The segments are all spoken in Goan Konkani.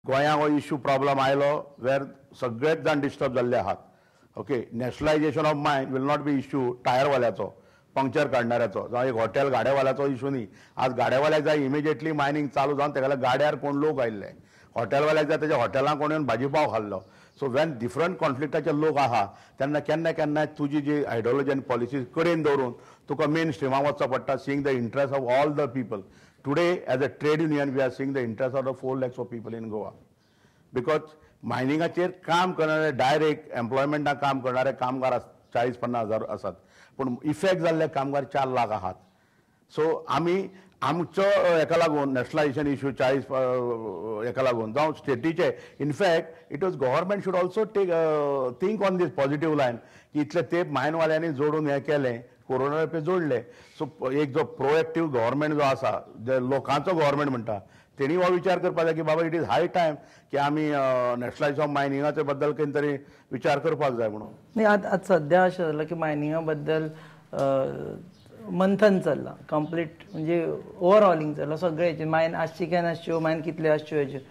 गोंयांक हो इश्यू प्रॉब्लम आयलो वेर सगळेच जाण डिस्टर्ब जाल्ले आहात. Okay, nationalisation of mine will not be issue टायरवाल्याचो, puncture काडणाऱ्याचो, जावं एक हॉटेल गाड्यावाल्याचो इशू न्ही. आज गाड्यावाल्याक जाय इमिजिएटली मायनींग चालू जावन तेगेल्या गाड्यार कोण लोक आयिल्ले, हॉटेलवाल्याक जाय तेज्या हॉटेलां कोण येवन भाजी पाव खाल्लो. सो when different कॉन्फ्लिक्टाचे लोक आहा तेन्ना केन्ना केन्नाय तुजी जी आयडियोलॉजी आनी पॉलिसीज कडेन दवरून तुका मेन स्ट्रिमाक वचचो पडटा, seeing the interest of all the people. Today as a trade union we are seeing the interest of the 4 lakhs of people in Goa, because मायनिंगाचेर काम करणारे डायरेक्ट एम्प्लॉयमेंटाक काम करणारे कामगार 40-50 हजार आसात, पूण इफेक्ट जाल्ले कामगार 4 लाख आहात. सो आमी आमचो हेका लागून नॅशनलायझेशन इशू 40 हेका लागून जावं स्टेटीचे, in fact it was government should also take think on this positive line की इतले तेंप मायनवाल्यांनी जोडून हें केलें, कोरोना रुपये जोडले. सो एक जो प्रोएक्टीव गव्हर्मेंट जो आसा, जे लोकांचो गव्हर्मेंट म्हणटा, तेणी हो विचार करपाक जाय की बाबा it is high time की आमी नॅशनलायझेशन ऑफ मायनिंगाचे बद्दल कितें तरी विचार करपाक जाय म्हणून. न्ही, आतां सद्या अशें जालां की मायनिंगा बद्दल मंथन चल्लां कंप्लीट, म्हणजे ओवरऑलिंग चल्लां सगळ्याचें, मायन आसची काय नासच्यो, मायन कितल्यो आसच्यो हेचेर.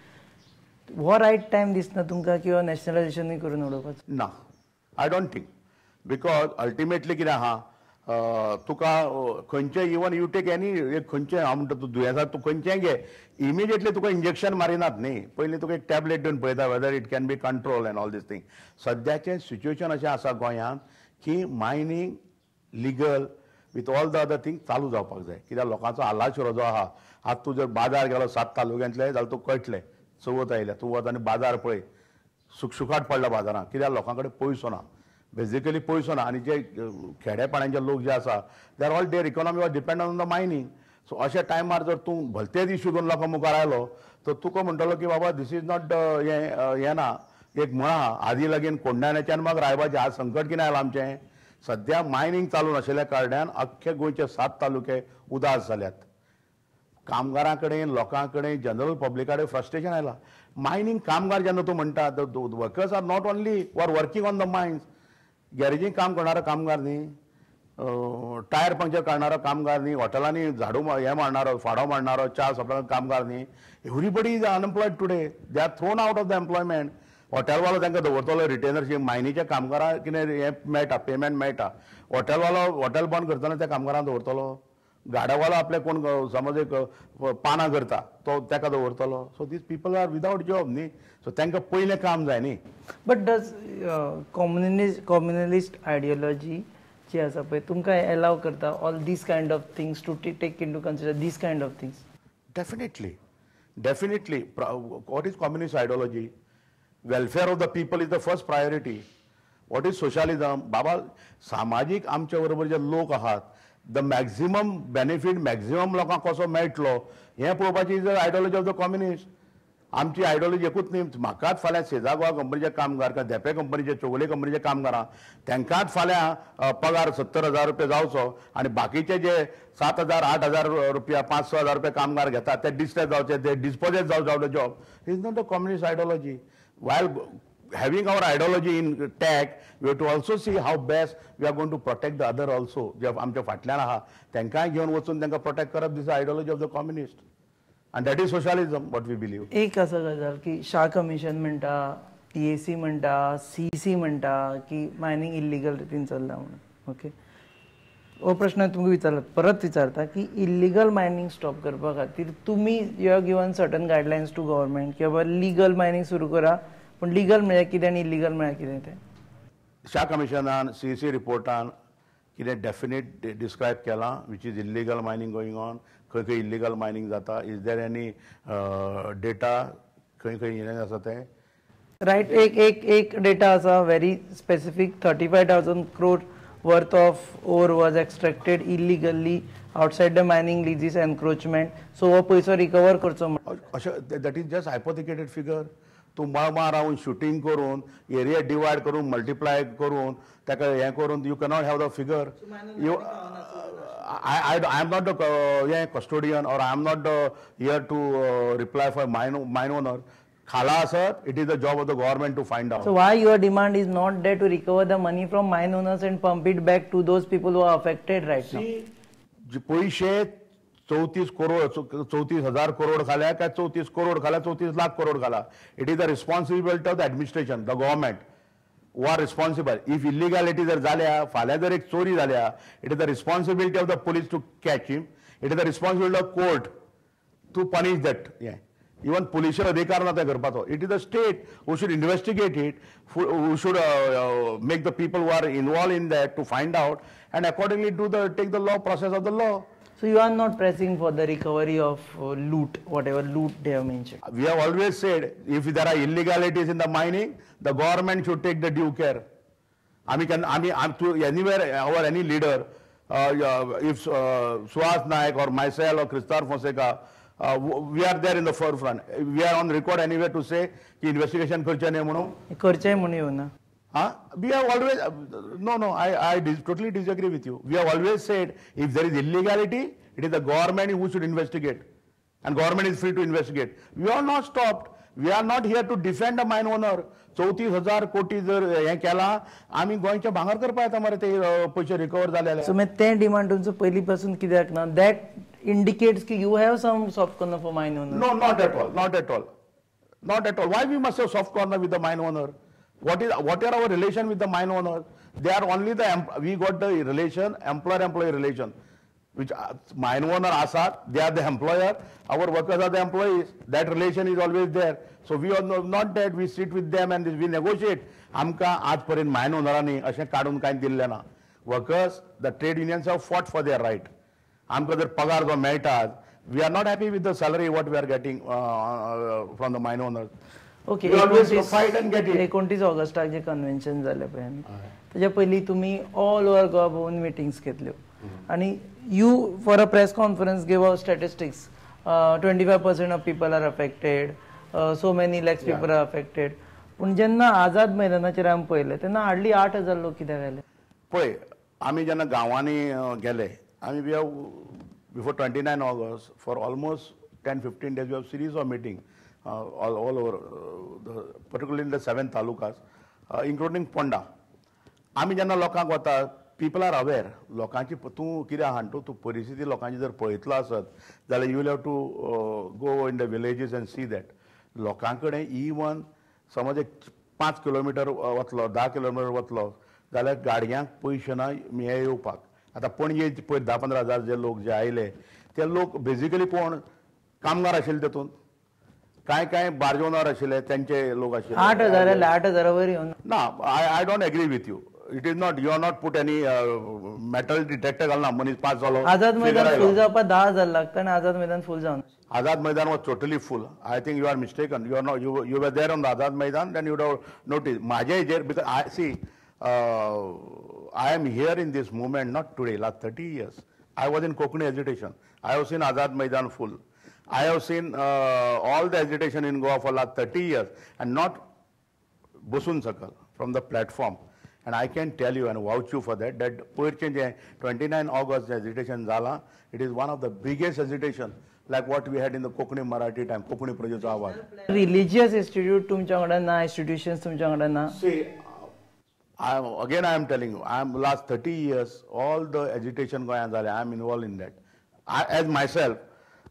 हो रायट टायम दिसना तुमकां किंवा नॅशनलायझेशनूय करून उडोवपाचो? ना, I don't think, because ultimately कितें आहा, तुका खंयचें इवन you take any एक खंयचें हांव म्हणटा तूं दुयेंसाक तूं खंयचें घे, इमिजिएटली तुका इंजेक्शन मारिनात न्ही, पयलीं तुका एक टॅबलेट दिवन पळयता whether it can be control and all these thing. सद्याचें situation अशें आसा गोंयांत की mining legal with all the other thing चालू जावपाक जाय, कित्याक लोकांचो आलाशिरो जो आहा, आतां तूं जर बाजार गेलो 7 तालुक्यांतले जाल्यार तूं कळटलें, चवथ आयल्या तूं वच आनी बाजार पळय, सुखसुखाट पडला बाजारांत, कित्याक लोकां कडेन पयसो ना, बेजिकली पयसो ना. आनी जे खेडेपाड्यांचे लोक जे आसा they are all their economy was depend on the mining. So अशा टायमार जर तूं भलतेच इशू घेवन लोकां मुखार आयलो तर तुका म्हणटलो की बाबा this is not हें ना. एक म्हण आहा, आदी लागीन कोंडाण्याच्यान मग रायबाचें. आज संकट कितें आयलां आमचें, सद्या मायनींग चालू नाशिल्ल्या कारणान अख्खे गोंयचे 7 तालुके उदास जाल्यात. कामगारां कडेन, लोकां कडेन, जनरल पब्लिका कडेन फ्रस्ट्रेशन आयलां. मायनींग कामगार जेन्ना तूं म्हणटा, the workers are not only who are working on the mines, गॅरेजींत काम करणारो कामगार न्ही, टायर पंक्चर काडणारो कामगार न्ही, हॉटेलांनी झाडू हें मारणारो, फाडो मारणारो, च्या सप्लाय कामगार न्ही. Everybody is unemployed today, they are thrown out of the employment. हॉटेलवालो तांकां दवरतलो रिटेनरशीप, मायनीच्या कामगारांक कितें हें मेळटा, पेमेंट मेळटा, हॉटेलवालो हॉटेल बंद करतना त्या कामगारांक दवरतलो, गाड्यावालो आपले कोण समज एक पानां करता तो ताका दवरतलो. So these people are without job न्ही, सो तांकां पयलें काम जाय न्ही. But does communalist ideology जी आसा पळय तुमकां एलाव करता all these kind of things to take into consider these kind of things? Definitely, definitely. What is communist ideology? Welfare of the people is the first priority. What is socialism? बाबा सामाजीक आमच्या बरोबर जे लोक आहात, the maximum benefit maximum लोकांक कसो मेळटलो हें पळोवपाची is the ideology of the communist. आमची आयडियोलॉजी एकूच न्ही, म्हाकाच फाल्यां सेजा गोवा कंपनीचे कामगार काय धेंपे कंपनीचे, चोगले कंपनीचे कामगारां तांकांच फाल्यां पगार 70,000 रुपया जावचो आनी बाकीचे जे 7,000 8,000 रुपया 5-6 हजार रुपया कामगार घेतात ते डिस्ट्रेस जावचे, ते डिस्पोजेस जावचे out of job. Is not the communist ideology. While having our ideology intact, we have to also see how best we are going to protect the other also. जे आमच्या फाटल्यान आहा तांकांय घेवन वचून तांकां प्रोटेक्ट करप, this ideology of the communist and that is socialism what we believe. एक आसा गजाल की शाह कमिशन म्हणटा, TAC म्हणटा, CC म्हणटा की मायनींग इल्लीगल रितीन चल्ला म्हणून. ओके, हो प्रश्न तुमकां विचारला, परत विचारता की इल्लीगल मायनींग स्टॉप करपा खातीर तुमी you have given certain guidelines to government की बाबा लिगल मायनींग सुरू करा, पूण लिगल म्हळ्यार कितें आनी इल्लीगल म्हळ्यार कितें तें? शाह कमिशनान CC रिपोर्टान कितें डेफिनेट डिस्क्रायब केलां which is illegal mining going on, खंय खंय इल्लीगल मायनींग जाता, is there any data खंय खंय हें आसा तें? रायट, एक एक एक डेटा आसा very specific, 35,000 crore worth of ore was extracted illegally outside the mining leases encroachment. So हो पयसो रिकवर करचो. अशें that is just hypothetical figure. तूं मळबा रावन शुटींग करून एरिया डिवायड करून मल्टिप्लाय करून ताका हें करून you cannot have the figure. You I am not the हें custodian or I am not the here to reply for mine owner. खाला आसत, it is the job of the government to find out. So why your demand is not there to recover the money from mine owners and pump it back to those people who are affected right now? पयशे 34 करोड 34,000 करोड खाल्या काय 34 करोड खाल्या 34 लाख करोड खाला, it is the responsibility of the administration, the government who are responsible. If illegality जर जाल्या, फाल्यां जर एक चोरी जाल्या, it is the responsibility of the police to catch him, it is the responsibility of court to punish that. हें इवन पुलिशे अधिकार ना ते करपाचो. It is the state who should investigate it, who should make the people who are involve in that to find out and accordingly do the take the law process of the law. So you are not pressing for the recovery of loot, whatever loot they have mentioned. We have always said if there are illegalities in the mining, the government should take the due care. I mean, to anywhere our any leader, if Suhas Naik or myself or Cristar Fonseca, we are there in the forefront. We are on record anywhere to say ki investigation करचें न्हय म्हणून. करचें म्हणून येवना. We have always, no, I totally disagree with you. We have always said if there is illegality, it is the government who should investigate. And government is free to investigate. We are not stopped. We are not here to defend a mine owner. 34,000 कोटी जर हें केलां, आमी गोंयचें भांगर करपा येता मरे ते पयशे रिकवर जाले. सो मागीर तें डिमांड तुमचो पयलीं पासून कित्याक ना? That indicates की you have some soft corner for mine owner. No, not at all, not at all. Not at all. Why we must have soft corner with the mine owner? What are our relation with the mine owner? They are only the, we got the relation, employer-employee relation, which mine owner asat, they are the employer, our workers are the employees. That relation is always there. So we are not that we sit with them and we negotiate. Amka aaj parent mine ownerani ashe kadun kai dille na. Workers, the trade unions have fought for their right. Amka jar pagar jo melta, we are not happy with the salary what we are getting from the mine owners. Okay, 29 ऑगस्टाक जे कन्व्हेन्शन जालें पळय न्ही, ताच्या पयलीं तुमी ऑल ओवर गोवा भोंवून मिटिंग्स घेतल्यो आनी you for a press conference give out statistics, 25% of people are affected, so many lakhs people are affected. पूण जेन्ना आझाद मैदानाचेर आमी पळयलें तेन्ना हार्डली 8,000 लोक कित्याक आयले? पळय, आमी जेन्ना गांवांनी गेले, आमी we have before 29 August for almost 10-15 days we have series of meeting all over, particularly in the 7 talukas, including Ponda. आमी जेन्ना लोकांक वता, people are aware. लोकांची तूं कितें आहा तूं तूं परिस्थिती लोकांची जर पळयतलो आसत जाल्यार you will have to go in the villages and see that. लोकां कडेन इवन समज एक 5 किलोमिटर वतलो, 10 किलोमिटर वतलो जाल्यार गाडयांक पयशे ना हे येवपाक. आतां पणजे पयर 10-15 हजार जे लोक जे आयले ते लोक बेजिकली कोण कामगार आशिल्ले, तेतून कांय कांय बार्ज ओनर आशिल्ले, तेंचे लोक आशिल्ले. 8,000 आयले, 8,000 वयर येवन ना. I don't agree with you. It is not, you are not put any metal detector घालना, मनीस पास जालो. आझाद मैदान फूल जावपाक 10,000 लागता आनी आझाद मैदान फूल जावना. Azad Maidan was totally full. I think you are mistaken. You are not, you were there on the Azad Maidan, then you would have notice. म्हाजे हेजेर because I see I am here in this movement not today, last 30 years. I was in Konkani agitation. I have seen Azad Maidan full. I have seen all the agitation in Goa for last 30 years and not बसून सकल from the platform. And I can tell you and vouch you for that, that पयरचें जें 29 August agitation जाला, it is one of the biggest agitation like what we had in the Konkani Marathi time, Konkani प्रजेचो आवाज. रिलिजियस इन्स्टिट्यूट तुमच्या वांगडा ना, इन्स्टिट्यूशन्स तुमच्या वांगडा ना. See, again I am telling you, I am last 30 years, all the agitation गोंयांत जालें, I am involved in that. I, as myself,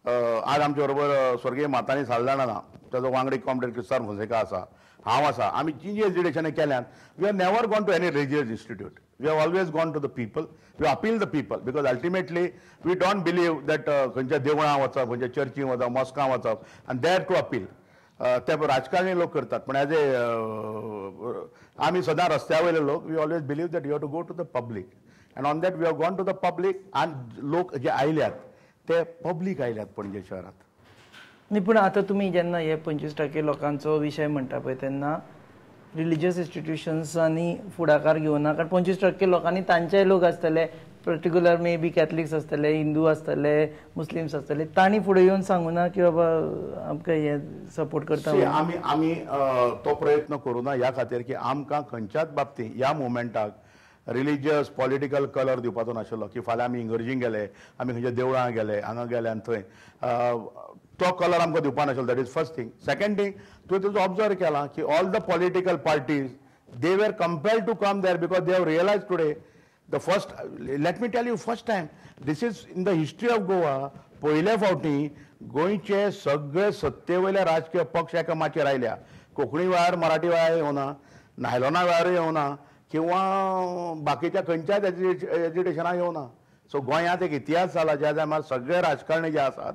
आज आमचे बरोबर स्वर्गीय मातानी सालदाणा ना, ताजो वांगडी कॉमरेड क्रिस्तार फोन्सेका आसा, हांव आसा, आमी जी जी एजिटेशनां केल्यात, we have never gone to any religious institute. We have always gone to the people, we appeal the people, because ultimately we don't believe that खंयच्या देवळां वचप, खंयच्या चर्चीं वचप, मॉस्कां वचप आनी there to appeal. ते राजकारणी लोक करतात, पण एज ए आमी सदां रस्त्या वयले लोक, we always believe that you have to go to the public and on that we have gone to the public. आनी लोक जे आयल्यात ते पब्लीक आयल्यात पणजे शहरांत. न्ही, पूण आतां तुमी जेन्ना हे 25% लोकांचो विशय म्हणटा पळय तेन्ना रिलिजियस इन्स्टिट्युशन्सांनी फुडाकार घेवना, कारण 25% लोकांनी तांचेय लोक आसतले, पर्टिक्युलर मे बी कॅथलिक्स आसतले, हिंदू आसतले, मुस्लिम्स आसतले, तांणी फुडें येवन सांगूना की बाबा आमकां हे सपोर्ट करता. आमी आमी तो प्रयत्न करूं ना ह्या खातीर की आमकां खंयच्याच बाबतींत ह्या मुवमेंटाक रिलिजियस पॉलिटिकल कलर दिवपाचो नाशिल्लो की फाल्यां आमी इंगर्जींक गेले, आमी खंयच्या देवळां गेले, हांगा गेले आनी थंय तो कलर आमकां दिवपा नाशिल्लो. That is first thing. Second thing, तुवें तुजो ऑब्जर्व केला की all the political parties they were compelled to come there because they have realise today the first, let me tell you, first time this is in the history of Goa, पयले फावटी गोंयचे सगळे सत्ते वयले राजकीय पक्ष एका माचयेर आयल्या. कोंकणी वेळार मराठी वेळार येवना, नायलोना वेळारूय येवना किंवा बाकीच्या खंयच्याच एजिटेशनाक येवना. सो गोंयांत एक इतिहास जाला ज्या टायमार सगळे राजकारणी जे आसात,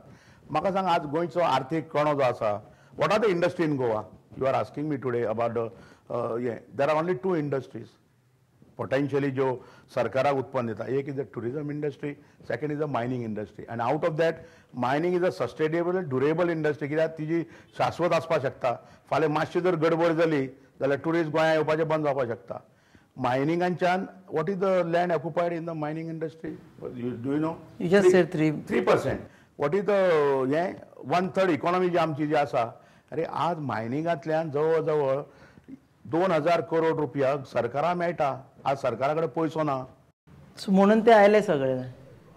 म्हाका सांग आज गोंयचो आर्थीक कणो जो आसा, what are the industry in Goa? You are asking me today about the हें, there are only 2 industries potentially ज्यो सरकाराक उत्पन्न दिता. एक is a tourism industry, second is a mining industry. And out of that mining is a sustainable durable industry, कित्याक तिजी शाश्वत आसपाक शकता. फाल्यां मातशी जर गडबड जाली जाल्यार ट्युरिस्ट गोंया येवपाचें बंद जावपाक शकता. मायनिंगांच्यान what is the land occupied in the mining industry, do you know? You just said 3%. What is the हें 1/3 इकॉनॉमी जी आमची जी आसा. अरे आज मायनिंगांतल्यान जवळ जवळ 2000 करोड रुपया सरकाराक मेळटा. आज सरकारा कडेन पयसो ना म्हणून ते आयले सगळे.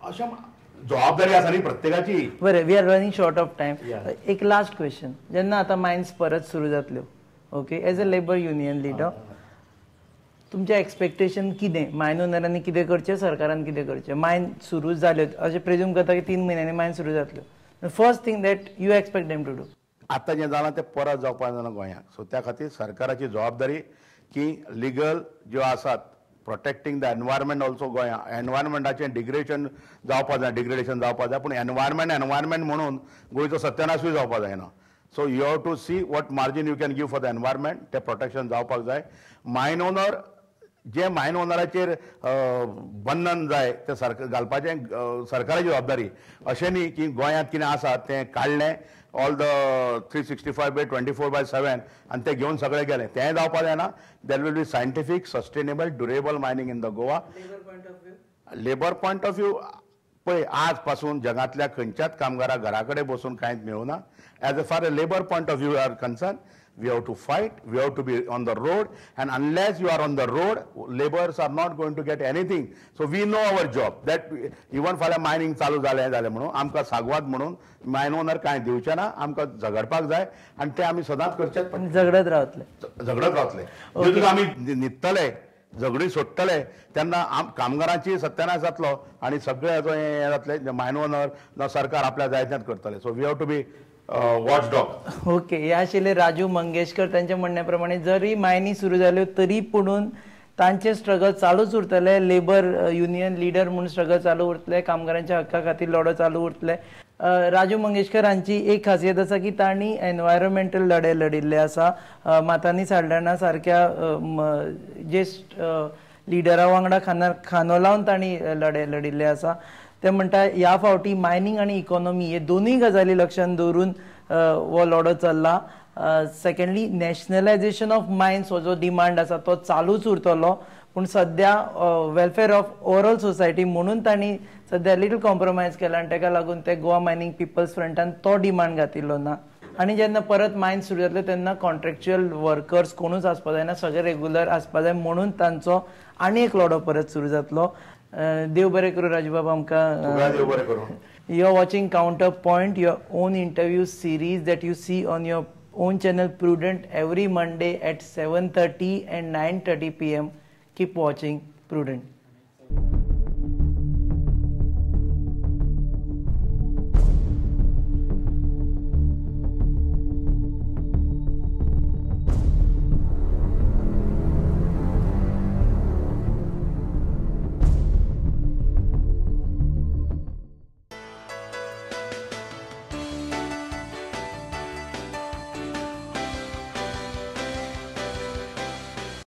अशें जबाबदारी आसा न्ही प्रत्येकाची. बरें, we are running short of time. एक लास्ट क्वेश्चन, जेन्ना आतां मायन्स परत सुरू जातल्यो, okay, as a labour union leader तुमचें एक्सपेक्टेशन कितें? मायन ओनरांनी कितें करचें, सरकारान कितें करचें? मायन सुरू जाल्यो अशें प्रेज्यूम करता की 3 म्हयन्यांनी मायन सुरू जातल्यो, first thing that you expect them to do? आतां जें जालां तें परत जावपाक जायना गोंयांत. सो त्या खातीर सरकाराची जबाबदारी की लिगल ज्यो आसात प्रोटेक्टींग the environment also, गोंया एनवायरमेंटाचें डिग्रेडेशन जावपाक जाय, डिग्रेडेशन जावपाक जाय, पूण एनवायरमेंट एनवायरमेंट म्हणून गोंयचो सत्यानाशूय जावपाक जायना. So you have to see what margin you can give for the environment, तें प्रोटेक्शन जावपाक जाय. मायन ओनर जे मायन ओनराचेर बंधन जाय तें सरकार घालपाचें सरकाराची जबाबदारी. अशें न्ही की गोंयांत कितें आसा तें काडलें ऑल the 365/24/7 आनी ते घेवन सगळे गेले, तेंय जावपाक जायना. There will be scientific, sustainable, durable mining in the Goa. Labour point of view पळय, आज पासून जगांतल्या खंयच्याच कामगारा घरा कडेन बसून कांयच मेळना. As a far a labour point of view are concern, we have to fight, we have to be on the road, and unless you are on the road, laborers are not going to get anything. So we know our job, that even फाल्यां मायनिंग चालू जालें जालें म्हणून आमकां सागवाद म्हणून मायन ओनर कांय दिवचें ना, आमकां झगडपाक जाय आनी तें आमी सदांच करचेंच पडटलें. झगडत रावतले, झगडत रावतले. जेन्ना आमी न्हिदतले, झगडी सोडटले तेन्ना कामगारांची सत्यानाश जातलो आनी सगळे हें जातलें. मायन ओनर जावं सरकार आपल्या जाय तेंच करतले. So we have to be watch dog. Okay, हे आशिल्ले राजू मंगेशकर. तांच्या म्हणण्या प्रमाणे जरी मायनी सुरू जाल्यो तरी पुणून तांचे स्ट्रगल चालूच उरतले. लेबर युनियन लिडर म्हणून स्ट्रगल चालू उरतले, कामगारांच्या हक्का खातीर लढो चालू उरतले. राजू मंगेशकर हांची एक खासियत आसा की तांणी एनवायरमेंटल लढे लढिल्ले आसा. मातानी साल्डाणा सारक्या ज्येश्ठ लिडरा वांगडा खांदो लावन तांणी लढे लढिल्ले आसा. ते म्हणटा ह्या फावटी मायनींग आनी इकॉनॉमी हे दोनूय गजाली लक्षांत दवरून हो लढो चल्ला. सेकंडली, नॅशनलायझेशन ऑफ मायन्स हो जो डिमांड आसा तो चालूच उरतलो, पूण सद्या वेलफेअर ऑफ ओवरऑल सोसायटी म्हणून तांणी सद्या लिटल कॉम्प्रोमायज केला आनी ताका लागून ते गोवा मायनींग पिपल्स फ्रंटान तो डिमांड घातिल्लो ना. आनी जेन्ना परत मायन्स सुरू जातले तेन्ना कॉन्ट्रॅक्च्युअल वर्कर्स कोणूच आसपा जायना, सगळे रेगुलर आसपा जाय म्हणून तांचो आनी एक लढो परत सुरू जातलो. देव बरें करूं राजूबाब, आमकां देव बरें करूं. You are watching Counterpoint, your own interview series that you see on your own channel Prudent every Monday at 7:30 and 9:30 PM. Keep watching Prudent.